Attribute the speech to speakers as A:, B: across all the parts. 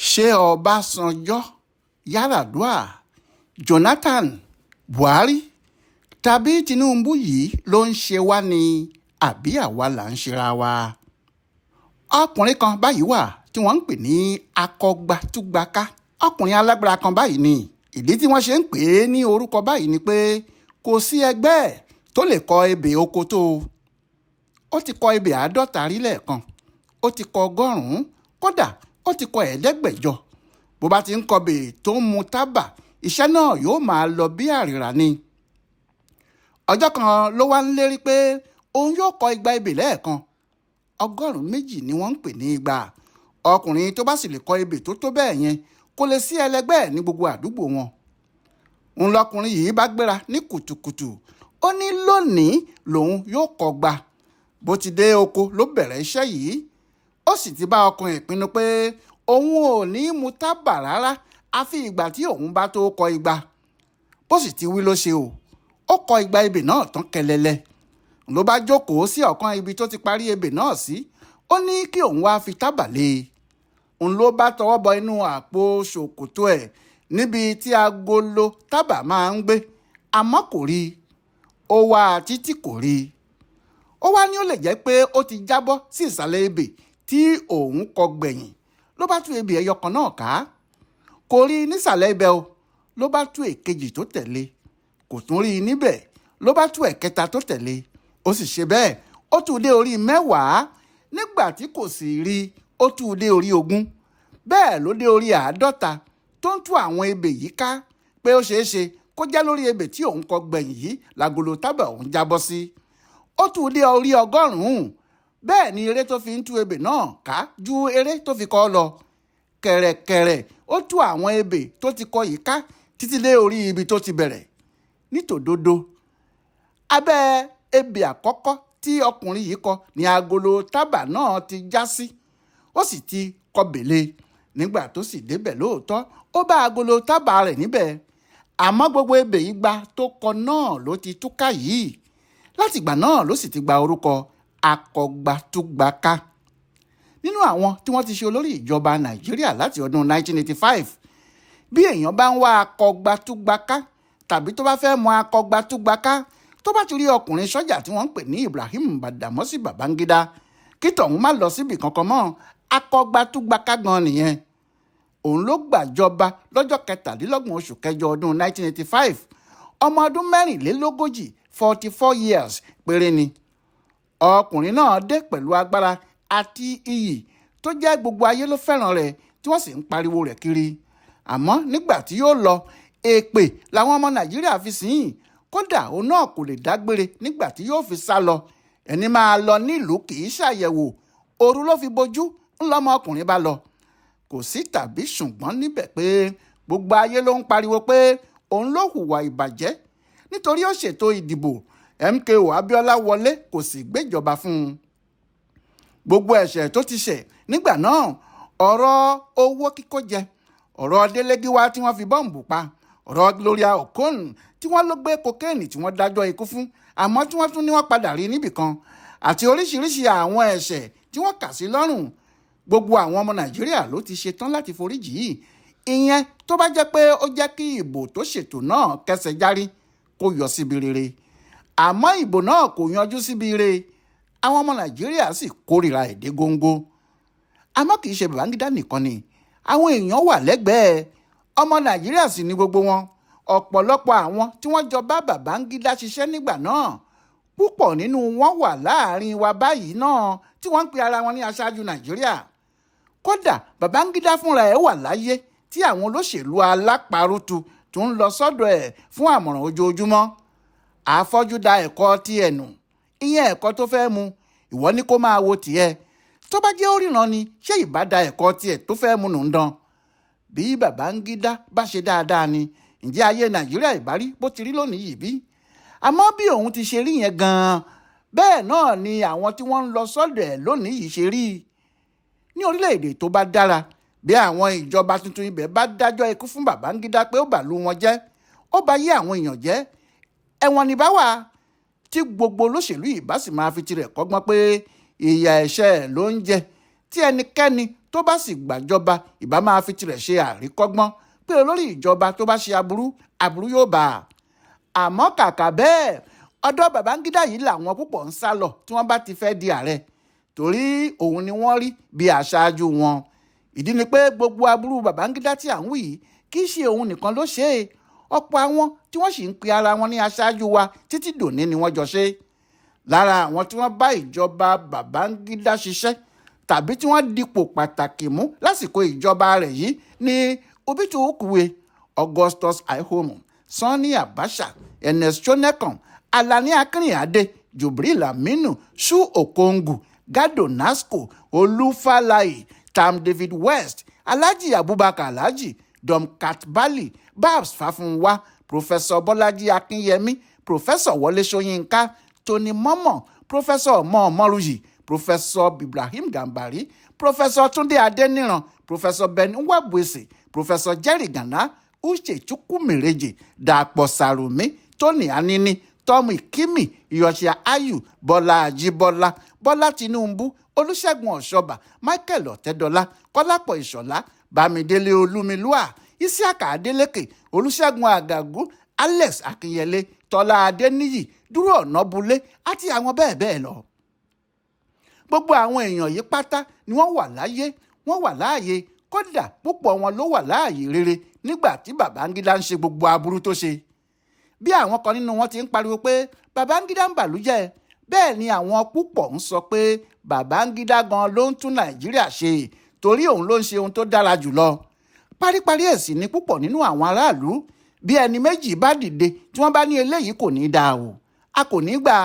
A: Ṣé Ọbànjọ́, Yar'Adua, Jonathan, Buhari tàbí Tinubu yìí ló ń ṣe wá ni àbí àwa là ń ṣera wa? Ọkùnrin kan báyìí wà tí wọ́n ń pè ní Akọgbàtúgbàká. Ọkùnrin alágbára kan báyìí ni. Ìdí tí wọ́n ṣe ń pè é ní orúkọ báyìí ni pé kò sí ẹgbẹ́ ẹ̀ tó lè kọ ebè oko tó. Ó ti kọ ebè 50 rí lẹ́ẹ̀kan, ó ti kọ 100, kódà ó ti kọ 500. Bó bá ti ń kọbè tó ń mu tábà, iṣẹ́ náà yóò máa lọ bí àrìrà ni. Ọjọ́ kan ló wá ń lérí pé òun yóò kọ 200 ebè lẹ́ẹ̀kan. 200 ni wọ́n ń pè ní 200. Ọkùnrin tó bá sì lè kọ ebè tó tó bẹ́ẹ̀ yẹn kò lè sí ẹlẹgbẹ́ ẹ̀ ní gbogbo àdúgbò wọn. Ń lọkùnrin yìí bá gbéra ní kùtùkùtù, ó ní lónìí lòun yóò kọ 200. Bó ti dé oko ló bẹ̀rẹ̀ iṣẹ́ yìí. Ó sì ti bá ọkùnrin ìpinnu pé òun ò ní mu tábà rárá àfi ìgbà tí òun bá tó kọ 200. Bó sì ti wí ló ṣe o. Ó kọ 200 ebè náà tán kẹlẹlẹ. Ló bá jókòó sí ọ̀kan ibi tó ti parí ebè náà sí, ó ní kí òun wá fi tábà lé e. Ń ló bá tọwọ́ bọ inú àpò ṣòkòtò ẹ̀ níbi tí agolo tábà máa ń gbé, àmọ́ kò rí i. Ó wá a títí kò rí i. Ó wá ní ó lè jẹ́ pé ó ti jábọ́ sí ìsàlẹ̀ ebè tí òun kọ gbẹ̀yìn. Ló bá tú ebè ẹyọ kan náà ká. Kò rí i nísàlẹ̀ ibẹ̀ o. Ló bá tú èkejì tó tẹ̀lé. Kò tún rí i níbẹ̀. Ló bá tú ẹ̀kẹta tó tẹ̀lé. Ó sì ṣe bẹ́ẹ̀. Ó tú dé orí 10. Nígbà tí kò sì rí i, ó tú dé orí 20. Bẹ́ẹ̀ ló dé orí 50 tó ń tú àwọn ebè yìí ká pé ó ṣeé ṣe kó jẹ́ lórí ebè tí òun kọ gbẹ̀yìn yìí lágolo tábà òun jábọ́ sí. Ó tú dé orí 100. Bẹ́ẹ̀ ni eré tó fi ń tú ebè náà ká ju eré tó fi kọ́ lọ. Kẹ̀rẹ̀kẹ̀rẹ̀ ó tú àwọn ebè tó ti kọ yìí ká títí dé orí ibi tó ti bẹ̀rẹ̀. Nítòdodo, abẹ́ ebè àkọ́kọ́ tí ọkùnrin yìí kọ ní agolo tábà náà ti já sí. Ó sì ti kọbèlé. Nígbà tó sì débẹ̀ lóòótọ́, ó bá agolo tábà rẹ̀ níbẹ̀. Àmọ́ gbogbo ebè 200 tó kọ náà ló ti túká yìí. Látìgbà náà ló sì ti gba orúkọ Akọgbàtúgbàká. Nínú àwọn tí wọ́n ti ṣe olórí ìjọba Nàìjíríà láti ọdún 1985, bí èèyàn bá ń wá Akọgbàtúgbàká tàbí tó bá fẹ́ mọ Akọgbàtúgbàká, tó bá ti rí ọkùnrin sọ́jà tí wọ́n ń pè ní Ibrahim Badamọ́sí Babangida, kí tọ̀hún má lọ síbì kankan mọ́, Akọgbàtúgbàká gan nìyẹn. Òun ló gbàjọba lọ́jọ́ 27 oṣù kẹjọ ọdún 1985. Ọmọ ọdún 44, 44 years péré ni. Ọkùnrin náà dé pẹ̀lú agbára àti iyì tó jẹ́ gbogbo ayé ló fẹ́ràn rẹ̀ tí wọ́n sì ń pariwo rẹ̀ kiri. Àmọ́ nígbà tí yóò lọ, èpè làwọn ọmọ Nàìjíríà fi sìn ín. Kódà òun náà kò lè dágbére nígbà tí yóò fi sá lọ. Ẹni máa lọ nílùú kì í ṣàyẹ̀wò. Òru ló fi bojú ńlọmọ ọkùnrin bá lọ. Kò sí tàbí ṣùgbọ́n níbẹ̀ pé gbogbo ayé ló ń pariwo pé òun ló hùwà ìbàjẹ́ nítorí ó ṣètò ìdìbò. MKO Abiola wọlé kò sì gbéjọba fún un. Gbogbo ẹ̀ṣẹ̀ tó ti ṣẹ̀ nígbà náà, ọ̀rọ̀ owó kíkó jẹ, ọ̀rọ̀ Délé Gíwá tí wọ́n fi bọ́ǹbù pa, ọ̀rọ̀ Gloria Okon tí wọ́n ló gbé kokéènì tí wọ́n dájọ́ ikú fún, àmọ́ tí wọ́n tún ní wọ́n padà rí níbìkan, àti oríṣiríṣi àwọn ẹ̀ṣẹ̀ tí wọ́n kà sí lọ́rùn. Gbogbo àwọn ọmọ Nàìjíríà ló ti ṣetán láti foríjì yìí. Ìyẹn tó bá jẹ́ pé ó jẹ́ kí ìbò tó ṣètò náà kẹsẹ̀ járí kó yọ síbi rere. Àmọ́ ìbò náà kò yanjú síbi rere. Àwọn ọmọ Nàìjíríà sì kórìíra èdè góńgó. Àmọ́ kì í ṣe Babangida nìkan ni. Àwọn èèyàn wà lẹ́gbẹ̀ẹ́. Ọmọ Nàìjíríà sì ni gbogbo wọn. Ọ̀pọ̀lọpọ̀ àwọn tí wọ́n jọ bá Babangida ṣiṣẹ́ nígbà náà, púpọ̀ nínú wọn wà láàrin wa báyìí náà tí wọ́n ń pe ara wọn ní aṣáájú Nàìjíríà. Kódà Babangida fúnra ẹ̀ wà láyé tí àwọn olóṣèlú aláparùtù tó ń lọ sọ́dọ̀ ẹ̀ fún àmọ̀ràn ojoojúmọ́. Àfọ́jú da ẹ̀kọ́ tí ẹ̀ nù. Ìyẹn ẹ̀kọ́ tó fẹ́ mu, ìwọ ní kó máa wo tiẹ̀. Tó bá jẹ́ ó ríran ni, ṣé ìbá da ẹ̀kọ́ tiẹ̀ tó fẹ́ mu nù ń dán? Bí Babangida bá ṣe dáadáa ni, ǹjẹ́ ayé Nàìjíríà ìbá rí bó ti rí lónìí yìí bí? Àmọ́ bí òun ti ṣe rí yẹn gan-an, bẹ́ẹ̀ náà ni àwọn tí wọ́n ń lọ sọ́dọ̀ ẹ̀ lónìí yìí ṣe rí. Ní orílẹ̀-èdè tó bá dára, bí àwọn ìjọba tuntun ibẹ̀ bá dájọ́ ikú fún Babangida pé ó bàlú wọn jẹ́, ó bá yé àwọn èèyàn jẹ́, ẹ̀wọ̀n ní bá wà tí gbogbo olóṣèlú yìí bá sì máa fi tirẹ̀ kọ́gbọ́n pé ìyà ẹ̀ṣẹ̀ ló ń jẹ. Tí ẹnikẹ́ni tó bá sì gbàjọba ìbá máa fi tirẹ̀ ṣe àríkọ́gbọ́n pé olórí ìjọba tó bá ṣe aburú, aburú yóò bá a. Àmọ́ kàkà bẹ́ẹ̀, ọ̀dọ̀ Babangida yìí làwọn púpọ̀ ń sá lọ tí wọ́n bá ti fẹ́ di ààrẹ, torí òun ni wọ́n rí bí aṣáájú wọn. Ìdí ni pé gbogbo aburú Babangida tí à ń wí yìí kì í ṣe òun nìkan ló ṣe é. Ọ̀pọ̀ àwọn tí wọ́n sì ń pe ara wọn ní aṣáájú wa títí dòní ni wọ́n jọ ṣe. Lára àwọn tí wọ́n bá ìjọba Babangida ṣiṣẹ́ tàbí tí wọ́n dipò pàtàkì mú lásìkò ìjọba rẹ̀ yìí ni Obitu Ukiwe, Augustus Aikhomu, Sani Abacha, Ernest Shonekan, Alani Akinrinade, Jubril Aminu, Su Okongu, Gado Nasco, Olú Fálaè, Tam David West, Alhaji Abubakar Alhaji, Domkat Bali, Babs Fafunwa, Professor Bọ́lájí Akínyẹmí, Professor Wọlé Ṣóyínká, Tony Momoh, Professor Ọmọ Ọmọrúyì, Professor Ibrahim Gambari, Professor Túndé Adéníran, Professor Ben Nwabuese, Professor Jerry Gana, Uche Chukwumereje, Dàpọ̀ Sàrùmí, Tony Anini, Tom Ikimi, Iyorchia Ayu, Bọ́lá Ajíbọ́lá, Bọ́lá Tinubu, Olúṣẹ́gun Ọ̀ṣọ́bà, Michael Ọ̀tẹ́dọ́lá, Kọ́lápọ̀ Ìṣọ̀lá, Bámidélé Olúmilúà, Isiaka Adélékè, Olúṣẹ́gun Àgàgú, Alex Akínyẹlé, Tọ́lá Adéníyì, Dúró Ọ̀nàbulé àti àwọn bẹ́ẹ̀ bẹ́ẹ̀ lọ. Gbogbo àwọn èèyàn yìí pátá ni wọ́n wà láyé, wọ́n wà láàyè, kódà púpọ̀ wọn ló wà láàyè rere nígbà tí Babangida ń ṣe gbogbo aburú tó ṣe. Bí àwọn kan nínú wọn ti ń pariwo pé Babangida ń bàlújẹ́, bẹ́ẹ̀ ni àwọn púpọ̀ ń sọ pé Babangida gan ló ń tún Nàìjíríà ṣe torí òun ló ń ṣe ohun tó dára jùlọ. Paríparí ẹ̀ sì ni púpọ̀ nínú àwọn aráàlú. Bí ẹni méjì bá dìde tí wọ́n bá ní eléyìí kò ní í dáa o, a kò ní gbà,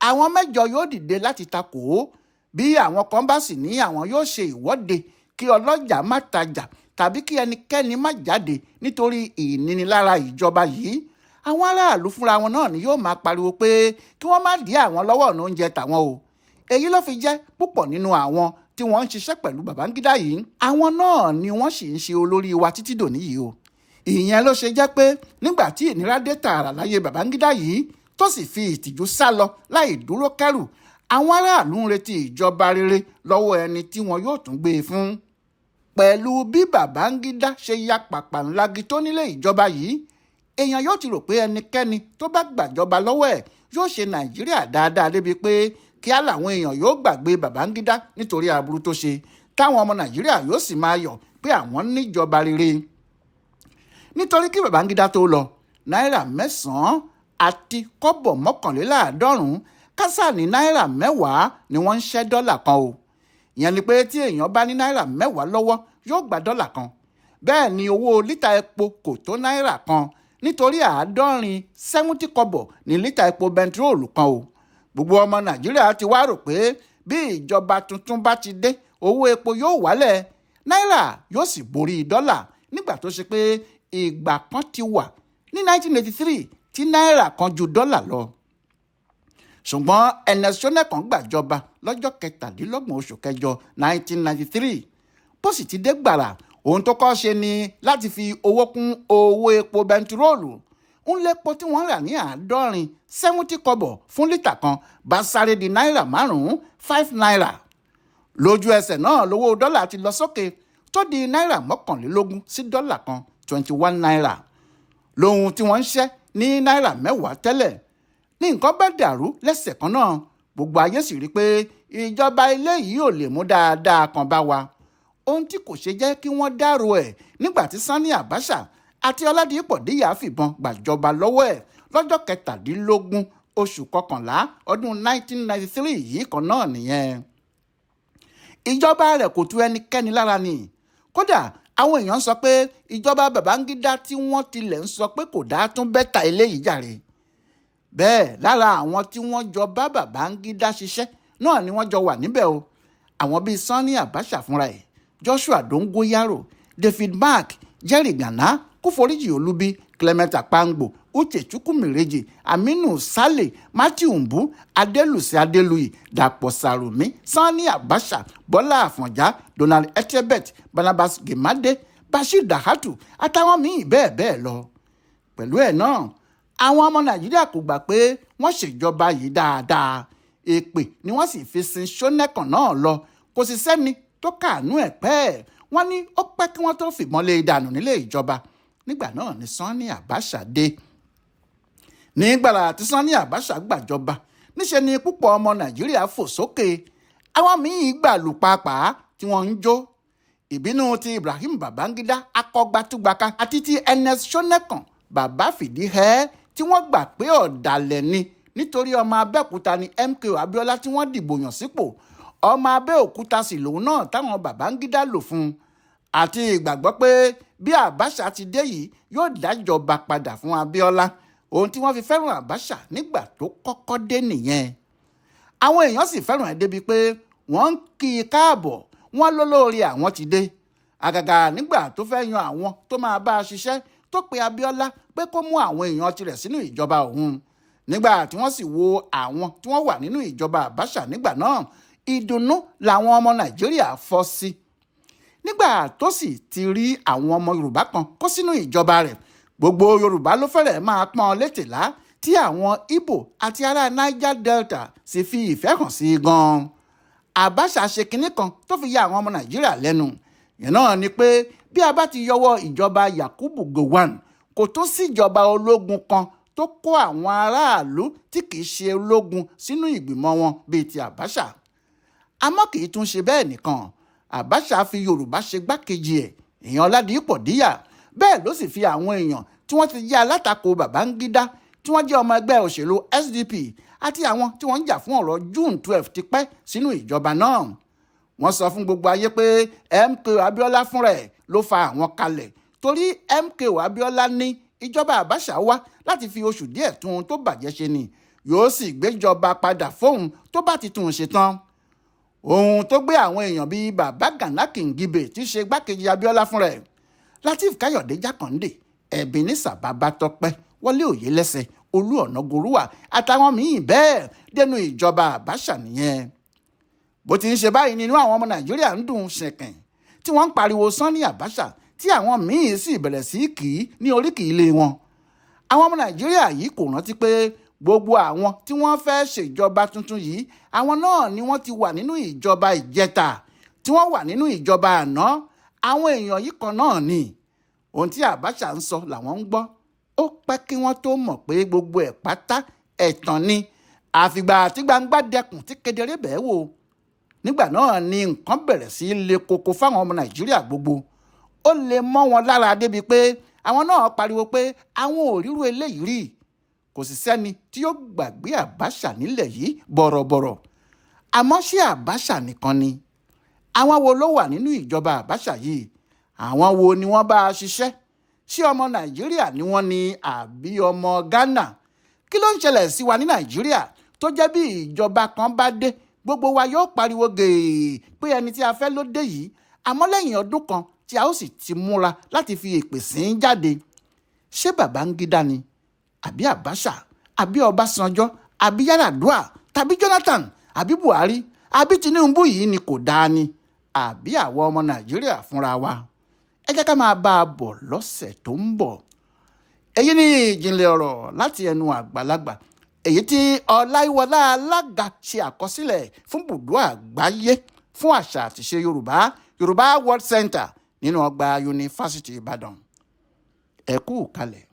A: àwọn mẹ́jọ yóò dìde láti takò ó. Bí àwọn kan bá sì ní àwọn yóò ṣe ìwọ́de kí ọlọ́jà má tajà tàbí kí ẹnikẹ́ni má jáde nítorí ìnínilára ìjọba yìí, àwọn aráàlú fúnra wọn náà ni yóò máa pariwo pé kí wọ́n má dí àwọn lọ́wọ́ ọ̀nà oúnjẹ tàwọn o. Èyí ló fi jẹ́ púpọ̀ nínú àwọn tí wọ́n ń ṣiṣẹ́ pẹ̀lú Babangida yìí, àwọn náà ni wọ́n sì ń ṣe olórí wa títí dòní yìí o. Ìyẹn ló ṣe jẹ́ pé nígbà tí ìnira dé tààrà láyé Babangida yìí tó sì fi ìtìjú sá lọ láì dúró kẹ́rù, àwọn aráàlú ń retí ìjọba rere lọ́wọ́ ẹni tí wọn yóò tún gbé e fún. Pẹ̀lú bí Babangida ṣe ya pàpà ńlági tó nílé ìjọba yìí, èèyàn yóò ti rò pé ẹnikẹ́ni tó bá gbàjọba lọ́wọ́ ẹ̀ yóò ṣe Nàìjíríà dáadáa débi pé kíá làwọn èèyàn yóò gbàgbé Babangida nítorí aburú tó ṣe, táwọn ọmọ Nàìjíríà yóò sì máa yọ̀ pé àwọn níjọba rere. Nítorí kí Babangida tó lọ, náírà 9 àti kọ́bọ̀ 91 kásá ní náírà 10 ni wọ́n ń ṣẹ́ dọ́là kan o. Ìyẹn ni pé tí èèyàn bá ní náírà 10 lọ́wọ́ yóò gba dọ́là kan. Bẹ́ẹ̀ ni owó lítà epo kò tó náírà kan nítorí 70 kọ́bọ̀ ní lítà epo bẹntiróòlù kan o. Gbogbo ọmọ Nàìjíríà ti wá rò pé bí ìjọba tuntun bá ti dé, owó epo yóò wálẹ̀, náírà yóò sì borí dọ́là nígbà tó ṣe pé ìgbà kan ti wà ní 1983 tí náírà kan ju dọ́là lọ. Ṣùgbọ́n Ernest Shonekan gbàjọba lọ́jọ́ 27 oṣù kẹjọ 1993. Bó sì ti dé gbàrà, ohun tó kọ́ ṣe ni láti fi owó kún owó epo bẹntiróòlù. Ń lépo tí wọ́n rà ní 70 kọ́bọ̀ fún lítà kan bá sáré di náírà 5, 5 náírà. Lójú ẹsẹ̀ náà lówó dọ́là ti lọ sókè tó di náírà 21 sí dọ́là kan, 21 náírà. Lóhun tí wọ́n ń ṣẹ́ ní náírà 10 tẹ́lẹ̀. Ní nǹkan bá dàrú lẹ́sẹ̀ kan náà, gbogbo ayé sì rí pé ìjọba ilé yìí ò lè mú dáadáa kan bá wa. Ohun tí kò ṣe jẹ́ kí wọ́n dárò ẹ̀ nígbà tí Sani Abacha àti Ọládìpọ̀ Díyà fìbọn gbàjọba lọ́wọ́ ẹ̀ lọ́jọ́ 17 oṣù kọkànlá ọdún 1993 yìí kan náà nìyẹn. Ìjọba rẹ̀ kò tu ẹnikẹ́ni lára ni. Kódà àwọn èèyàn sọ pé ìjọba Babangida tí wọ́n tilẹ̀ ń sọ pé kò dáa tún bẹ́tà eléyìí jàre. Bẹ́ẹ̀ lára àwọn tí wọ́n jọ bá Babangida ṣiṣẹ́ náà ni wọ́n jọ wà níbẹ̀ o. Àwọn bíi Sani Abacha fúnra ẹ̀, Joshua Dongoyaro, David Mark, Jerry Gana, Kúforíjì Olúbí, Clement Apangbo, Uche Chukwumereje, Aminu Sale, Matthew Mbu, Adelusi Adeluyi, Dàpọ̀ Sàrùmí, Sani Abacha, Bọ́lá Àfọ̀njá, Donald Etebet, Barnabas Gemade, Bashir Dahatu àtàwọn míì bẹ́ẹ̀ bẹ́ẹ̀ lọ. Pẹ̀lú ẹ̀ náà, àwọn ọmọ Nàìjíríà kò gbà pé wọ́n ṣèjọba yìí dáadáa. Èpè ni wọ́n sì fi sin Shonekan náà lọ. Kò sì sẹ́ni Tó kàánú ẹ̀ pẹ́, wọ́n ní ó pẹ́ kí wọ́n tó fìbọn lé e dànù nílé ìjọba. Nígbà náà ni Sanni Abacha dé. Nígbàrà tí Sanni Abacha gbàjọba, níṣẹ́ ni púpọ̀ ọmọ Nàìjíríà fò sókè, àwọn míín gbàlù pàápàá tí wọ́n ń jó. Ìbínú ti Ibrahim Babangida akọgbatúgbaka àti ti Ernest Shonekan bàbá fìdí hẹ́ tí wọ́n gbà pé ọ̀dàlẹ̀ ni, nítorí ọmọ Abẹ́òkúta ni MKO Abiola tí wọ́n dìbò yàn sípò. Ọmọ Abẹ́òkúta sì lòun náà táwọn Babangida lò fún un, àti ìgbàgbọ́ pé bí Abacha ti dé yìí, yóò dájọba padà fún Abiola. Ohun tí wọ́n fi fẹ́ràn Abacha nígbà tó kọ́kọ́ dé nìyẹn. Àwọn èèyàn sì fẹ́ràn ẹ̀ débi pé wọ́n ń kí i káàbọ̀, wọ́n lólórí àwọn ti dé. Àgàgà nígbà tó fẹ́ yan àwọn tó máa bá a ṣiṣẹ́, tó pe Abiola pé kó mú àwọn èèyàn tirẹ̀ sínú ìjọba òun. Nígbà tí wọ́n sì wo àwọn tí wọ́n wà nínú ìjọba Abacha nígbà náà, ìdùnnú làwọn ọmọ Nàìjíríà fọ́ sí. Nígbà tó sì ti rí àwọn ọmọ Yorùbá kan kó sínú ìjọba rẹ̀, gbogbo Yorùbá ló fẹ́rẹ̀ máa pọ́n létèlá, tí àwọn Ìgbò àti ará Niger Delta sì fi ìfẹ́ hàn sí i gan-an. Abacha ṣe kinní kan tó fi ya àwọn ọmọ Nàìjíríà lẹ́nu. Yẹn náà ni pé bí a bá ti yọwọ́ ìjọba Yakubu Gowon, kò tún síjọba ológun kan tó kó àwọn aráàlú tí kì í ṣe ológun sínú ìgbìmọ̀ wọn bíi ti Abacha. Àmọ́ kì í tún ṣe bẹ́ẹ̀ nìkan. Abacha fi Yorùbá ṣe gbákejì ẹ̀, èèyàn Ọládìpọ̀ Díyà. Bẹ́ẹ̀ ló sì fi àwọn èèyàn tí wọ́n ti jẹ́ alátakò Babangida, tí wọ́n jẹ́ ọmọ ẹgbẹ́ òṣèlú SDP, àti àwọn tí wọ́n ń jà fún ọ̀rọ̀ June 12 ti pẹ́ sínú ìjọba náà. Wọ́n sọ fún gbogbo ayé pé MKO Abiola fúnra ẹ̀ ló fa àwọn kalẹ̀, torí MKO Abiola ní ìjọba Abacha wá láti fi oṣù díẹ̀ tún ohun tó bàjẹ́ ṣe ni, yóò sì gbéjọba padà fóun tó bá ti tún un ṣe tán. Ohun tó gbé àwọn èèyàn bíi Bàbá Gànà Kìngibè tí í ṣe gbákejì Abiola fúnra ẹ̀, Lateef Káyọ̀dé Jákàndé, Ebenezer Babátọ́pẹ́, Wọlé Òyelẹ́sẹ̀, Olú Ọ̀nàgorúwà àtàwọn míín bẹ́ẹ̀ dénú ìjọba Abacha nìyẹn. Bó ti ń ṣe báyìí nínú àwọn ọmọ Nàìjíríà ń dùn ṣẹ̀kẹ̀, tí wọ́n ń pariwo Sanni Abacha, tí àwọn míín sì bẹ̀rẹ̀ sí kì í ní oríkì ilé wọn. Àwọn ọmọ Nàìjíríà yìí kò rántí pé gbogbo àwọn tí wọ́n fẹ́ ṣèjọba tuntun yìí, àwọn náà ni wọ́n ti wà nínú ìjọba ìjẹta, tí wọ́n wà nínú ìjọba àná. Àwọn èèyàn yìí kan náà ni. Ohun tí Abacha ń sọ làwọn ń gbọ́. Ó pẹ́ kí wọ́n tó mọ̀ pé gbogbo ẹ̀ pátá ẹ̀tàn ni, àfìgbà tí gbangba dẹkùn tí kedere bẹ́ẹ̀ wò. Nígbà náà ni nǹkan bẹ̀rẹ̀ sí í le koko fáwọn ọmọ Nàìjíríà gbogbo. Ó lè mọ́ wọn lára débi pé àwọn náà pariwo pé àwọn ò ríru eléyìí rí. Kò sì sẹ́ni tí yóò gbàgbé Abacha nílẹ̀ yìí bọ̀rọ̀bọ̀rọ̀. Àmọ́ ṣé Abacha nìkan ni? Àwọn wo ló wà nínú ìjọba Abacha yìí? Àwọn wo ni wọ́n bá a ṣiṣẹ́? Ṣé ọmọ Nàìjíríà ni wọ́n ní àbí ọmọ Ghana? Kí ló ń ṣẹlẹ̀ sí wa ní Nàìjíríà tó jẹ́ bí ìjọba kan bá dé, gbogbo wa yóò pariwo gèè pé ẹni tí a fẹ́ ló dé yìí, àmọ́ lẹ́yìn ọdún kan tí a ó sì ti múra láti fi èpè sín jáde? Ṣé Babangida ni, àbí Abacha, àbí Ọbásanjọ́, àbí Yar'Adua, tàbí Jonathan, àbí Buhari, àbí Tinubu yìí ni kò dáa ni, àbí àwọn ọmọ Nàìjíríà fúnra wa? Ẹ jẹ́ ká máa bá a bọ̀ lọ́sẹ̀ tó ń bọ̀. Èyí ni ìjìnlẹ̀ ọ̀rọ̀ láti ẹnu àgbàlagbà, èyí tí Ọláìwọlá Alága ṣe àkọsílẹ̀ fún bùdó àgbáyé fún àṣà àtìṣe Yorùbá, Yorùbá World Center, nínú ọgbà Yunifásitì Ìbàdàn. Ẹ kú kalẹ̀.